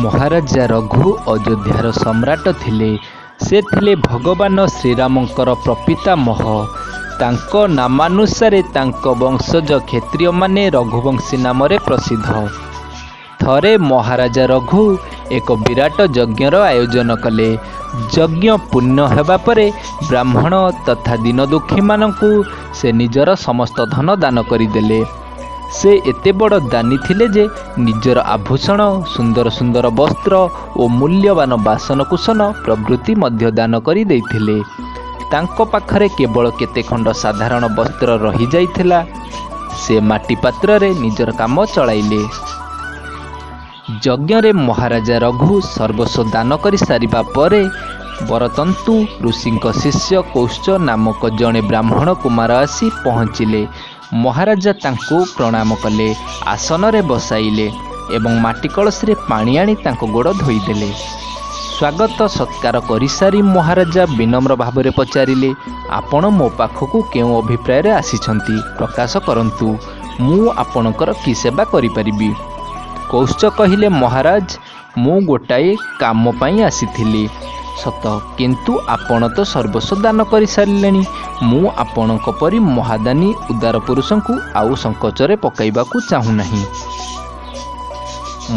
ମହାରାଜା ରଘୁ ଅଯୋଧ୍ୟାର ସମ୍ରାଟ ଥିଲେ। ସେ ଥିଲେ ଭଗବାନ ଶ୍ରୀରାମଙ୍କର ପ୍ରପିତାମହ। ତାଙ୍କ ନାମାନୁସାରେ ତାଙ୍କ ବଂଶଜ କ୍ଷତ୍ରିୟମାନେ ରଘୁବଂଶୀ ନାମରେ ପ୍ରସିଦ୍ଧ। ଥରେ ମହାରାଜା ରଘୁ ଏକ ବିରାଟ ଯଜ୍ଞର ଆୟୋଜନ କଲେ। ଯଜ୍ଞ ପୂର୍ଣ୍ଣ ହେବା ପରେ ବ୍ରାହ୍ମଣ ତଥା ଦୀନଦୁଃଖୀମାନଙ୍କୁ ସେ ନିଜର ସମସ୍ତ ଧନ ଦାନ କରିଦେଲେ। ସେ ଏତେ ବଡ଼ ଦାନୀ ଥିଲେ ଯେ ନିଜର ଆଭୂଷଣ, ସୁନ୍ଦର ସୁନ୍ଦର ବସ୍ତ୍ର ଓ ମୂଲ୍ୟବାନ ବାସନକୁସନ ପ୍ରଭୃତି ମଧ୍ୟ ଦାନ କରି ଦେଇଥିଲେ। ତାଙ୍କ ପାଖରେ କେବଳ କେତେ ଖଣ୍ଡ ସାଧାରଣ ବସ୍ତ୍ର ରହିଯାଇଥିଲା। ସେ ମାଟି ପାତ୍ରରେ ନିଜର କାମ ଚଳାଇଲେ। ଯଜ୍ଞରେ ମହାରାଜା ରଘୁ ସର୍ବସ୍ୱ ଦାନ କରିସାରିବା ପରେ ବରତନ୍ତୁ ଋଷିଙ୍କ ଶିଷ୍ୟ କୌତ୍ସ ନାମକ ଜଣେ ବ୍ରାହ୍ମଣ କୁମାର ଆସି ପହଞ୍ଚିଲେ। ମହାରାଜା ତାଙ୍କୁ ପ୍ରଣାମ କଲେ, ଆସନରେ ବସାଇଲେ ଏବଂ ମାଟି କଳସୀରେ ପାଣି ଆଣି ତାଙ୍କ ଗୋଡ଼ ଧୋଇଦେଲେ। ସ୍ୱାଗତ ସତ୍କାର କରିସାରି ମହାରାଜା ବିନମ୍ର ଭାବରେ ପଚାରିଲେ, ଆପଣ ମୋ ପାଖକୁ କେଉଁ ଅଭିପ୍ରାୟରେ ଆସିଛନ୍ତି ପ୍ରକାଶ କରନ୍ତୁ। ମୁଁ ଆପଣଙ୍କର କି ସେବା କରିପାରିବି? କୌତ୍ସ କହିଲେ, ମହାରାଜ, ମୁଁ ଗୋଟାଏ କାମ ପାଇଁ ଆସିଥିଲି ସତ, କିନ୍ତୁ ଆପଣ ତ ସର୍ବସ୍ୱ ଦାନ କରିସାରିଲେଣି। ମୁଁ ଆପଣଙ୍କ ପରି ମହାଦାନୀ ଉଦାର ପୁରୁଷଙ୍କୁ ଆଉ ସଙ୍କୋଚରେ ପକାଇବାକୁ ଚାହୁଁନାହିଁ।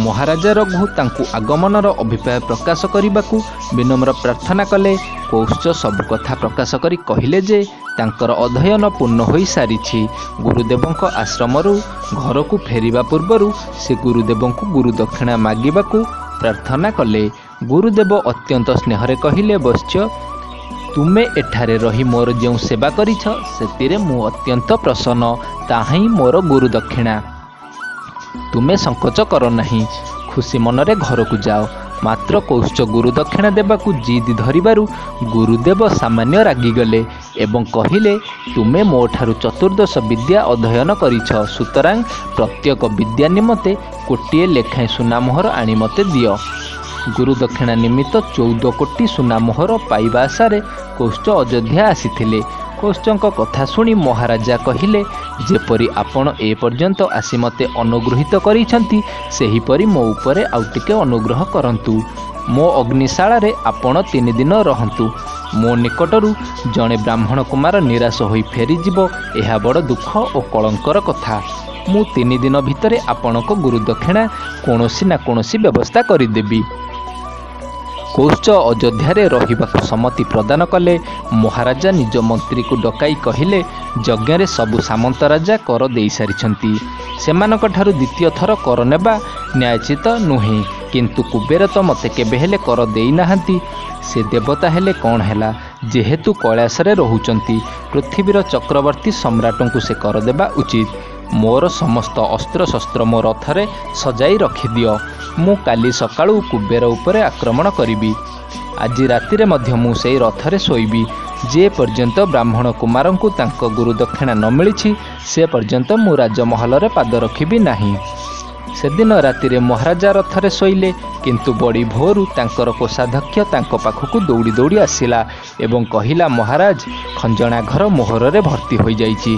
ମହାରାଜା ରଘୁ ତାଙ୍କୁ ଆଗମନର ଅଭିପ୍ରାୟ ପ୍ରକାଶ କରିବାକୁ ବିନମ୍ର ପ୍ରାର୍ଥନା କଲେ। କୌତ୍ସ ସବୁ କଥା ପ୍ରକାଶ କରି କହିଲେ ଯେ ତାଙ୍କର ଅଧ୍ୟୟନ ପୂର୍ଣ୍ଣ ହୋଇସାରିଛି। ଗୁରୁଦେବଙ୍କ ଆଶ୍ରମରୁ ଘରକୁ ଫେରିବା ପୂର୍ବରୁ ସେ ଗୁରୁଦେବଙ୍କୁ ଗୁରୁଦକ୍ଷିଣା ମାଗିବାକୁ ପ୍ରାର୍ଥନା କଲେ। ଗୁରୁଦେବ ଅତ୍ୟନ୍ତ ସ୍ନେହରେ କହିଲେ, ବତ୍ସ, ତୁମେ ଏଠାରେ ରହି ମୋର ଯେଉଁ ସେବା କରିଛ ସେଥିରେ ମୁଁ ଅତ୍ୟନ୍ତ ପ୍ରସନ୍ନ। ତାହାହିଁ ମୋର ଗୁରୁଦକ୍ଷିଣା। ତୁମେ ସଙ୍କୋଚ କର ନାହିଁ, ଖୁସି ମନରେ ଘରକୁ ଯାଅ। ମାତ୍ର କୌତ୍ସ ଗୁରୁଦକ୍ଷିଣା ଦେବାକୁ ଜିଦ୍ ଧରିବାରୁ ଗୁରୁଦେବ ସାମାନ୍ୟ ରାଗିଗଲେ ଏବଂ କହିଲେ, ତୁମେ ମୋଠାରୁ ଚତୁର୍ଦ୍ଦଶ ବିଦ୍ୟା ଅଧ୍ୟୟନ କରିଛ, ସୁତରାଂ ପ୍ରତ୍ୟେକ ବିଦ୍ୟା ନିମନ୍ତେ କୋଟିଏ ଲେଖାଏଁ ସୁନାମୋହର ଆଣି ମୋତେ ଦିଅ। ଗୁରୁଦକ୍ଷିଣା ନିମିତ୍ତ 14 କୋଟି ସୁନାମୋହର ପାଇବା ଆଶାରେ କୌତ୍ସ ଅଯୋଧ୍ୟା ଆସିଥିଲେ। କୌତ୍ସଙ୍କ କଥା ଶୁଣି ମହାରାଜା କହିଲେ, ଯେପରି ଆପଣ ଏ ପର୍ଯ୍ୟନ୍ତ ଆସି ମୋତେ ଅନୁଗୃହୀତ କରିଛନ୍ତି, ସେହିପରି ମୋ ଉପରେ ଆଉ ଟିକେ ଅନୁଗ୍ରହ କରନ୍ତୁ। ମୋ ଅଗ୍ନିଶାଳାରେ ଆପଣ 3 ଦିନ ରହନ୍ତୁ। ମୋ ନିକଟରୁ ଜଣେ ବ୍ରାହ୍ମଣ କୁମାର ନିରାଶ ହୋଇ ଫେରିଯିବ, ଏହା ବଡ଼ ଦୁଃଖ ଓ କଳଙ୍କର କଥା। ମୁଁ 3 ଦିନ ଭିତରେ ଆପଣଙ୍କ ଗୁରୁଦକ୍ଷିଣା କୌଣସି ନା କୌଣସି ବ୍ୟବସ୍ଥା କରିଦେବି। କୌତ୍ସ ଅଯୋଧ୍ୟାରେ ରହିବାକୁ ସମ୍ମତି ପ୍ରଦାନ କଲେ। ମହାରାଜା ନିଜ ମନ୍ତ୍ରୀକୁ ଡକାଇ କହିଲେ, ଯଜ୍ଞରେ ସବୁ ସାମନ୍ତ ରାଜା କର ଦେଇସାରିଛନ୍ତି। ସେମାନଙ୍କଠାରୁ ଦ୍ୱିତୀୟ ଥର କର ନେବା ନ୍ୟାୟୋଚିତ ନୁହେଁ। କିନ୍ତୁ କୁବେର ତ ମୋତେ କେବେହେଲେ କର ଦେଇନାହାନ୍ତି। ସେ ଦେବତା ହେଲେ କ'ଣ ହେଲା, ଯେହେତୁ କୈଳାସରେ ରହୁଛନ୍ତି, ପୃଥିବୀର ଚକ୍ରବର୍ତ୍ତୀ ସମ୍ରାଟଙ୍କୁ ସେ କର ଦେବା ଉଚିତ। ମୋର ସମସ୍ତ ଅସ୍ତ୍ରଶସ୍ତ୍ର ମୋ ରଥରେ ସଜାଇ ରଖିଦିଅ। ମୁଁ କାଲି ସକାଳୁ କୁବେର ଉପରେ ଆକ୍ରମଣ କରିବି। ଆଜି ରାତିରେ ମଧ୍ୟ ମୁଁ ସେଇ ରଥରେ ଶୋଇବି। ଯେ ପର୍ଯ୍ୟନ୍ତ ବ୍ରାହ୍ମଣ କୁମାରଙ୍କୁ ତାଙ୍କ ଗୁରୁଦକ୍ଷିଣା ନ ମିଳିଛି, ସେ ପର୍ଯ୍ୟନ୍ତ ମୁଁ ରାଜମହଲରେ ପାଦ ରଖିବି ନାହିଁ। ସେଦିନ ରାତିରେ ମହାରାଜା ରଥରେ ଶୋଇଲେ, କିନ୍ତୁ ବଡ଼ି ଭୋରୁ ତାଙ୍କର କୋଷାଧ୍ୟକ୍ଷ ତାଙ୍କ ପାଖକୁ ଦୌଡ଼ି ଦୌଡ଼ି ଆସିଲା ଏବଂ କହିଲା, ମହାରାଜ, ଖଞ୍ଜଣା ଘର ମୋହରରେ ଭର୍ତ୍ତି ହୋଇଯାଇଛି।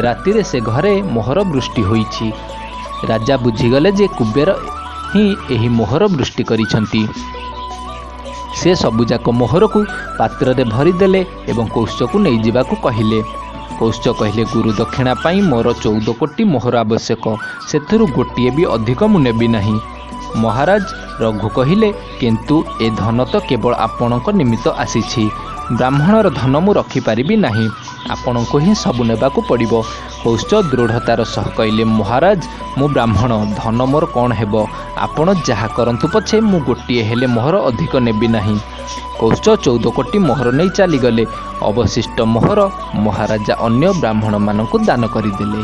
ରାତିରେ ସେ ଘରେ ମୋହର ବୃଷ୍ଟି ହୋଇଛି। ରାଜା ବୁଝିଗଲେ ଯେ କୁବେର ହିଁ ଏହି ମୋହର ବୃଷ୍ଟି କରିଛନ୍ତି। ସେ ସବୁଯାକ ମୋହରକୁ ପାତ୍ରରେ ଭରିଦେଲେ ଏବଂ କୌତ୍ସକୁ ନେଇଯିବାକୁ କହିଲେ। କୌତ୍ସ କହିଲେ, ଗୁରୁଦକ୍ଷିଣା ପାଇଁ ମୋର 14 କୋଟି ମୋହର ଆବଶ୍ୟକ, ସେଥିରୁ ଗୋଟିଏ ବି ଅଧିକ ମୁଁ ନେବି ନାହିଁ। ମହାରାଜ ରଘୁ କହିଲେ, କିନ୍ତୁ ଏ ଧନ ତ କେବଳ ଆପଣଙ୍କ ନିମିତ୍ତ ଆସିଛି। ବ୍ରାହ୍ମଣର ଧନ ମୁଁ ରଖିପାରିବି ନାହିଁ, ଆପଣଙ୍କୁ ହିଁ ସବୁ ନେବାକୁ ପଡ଼ିବ। କୌତ୍ସ ଦୃଢ଼ତାର ସହ କହିଲେ, ମହାରାଜ, ମୁଁ ବ୍ରାହ୍ମଣ, ଧନ ମୋର କ'ଣ ହେବ? ଆପଣ ଯାହା କରନ୍ତୁ ପଛେ ମୁଁ ଗୋଟିଏ ହେଲେ ମୋହର ଅଧିକ ନେବି ନାହିଁ। କୌତ୍ସ 14 କୋଟି ମୋହର ନେଇ ଚାଲିଗଲେ। ଅବଶିଷ୍ଟ ମୋହର ମହାରାଜା ଅନ୍ୟ ବ୍ରାହ୍ମଣମାନଙ୍କୁ ଦାନ କରିଦେଲେ।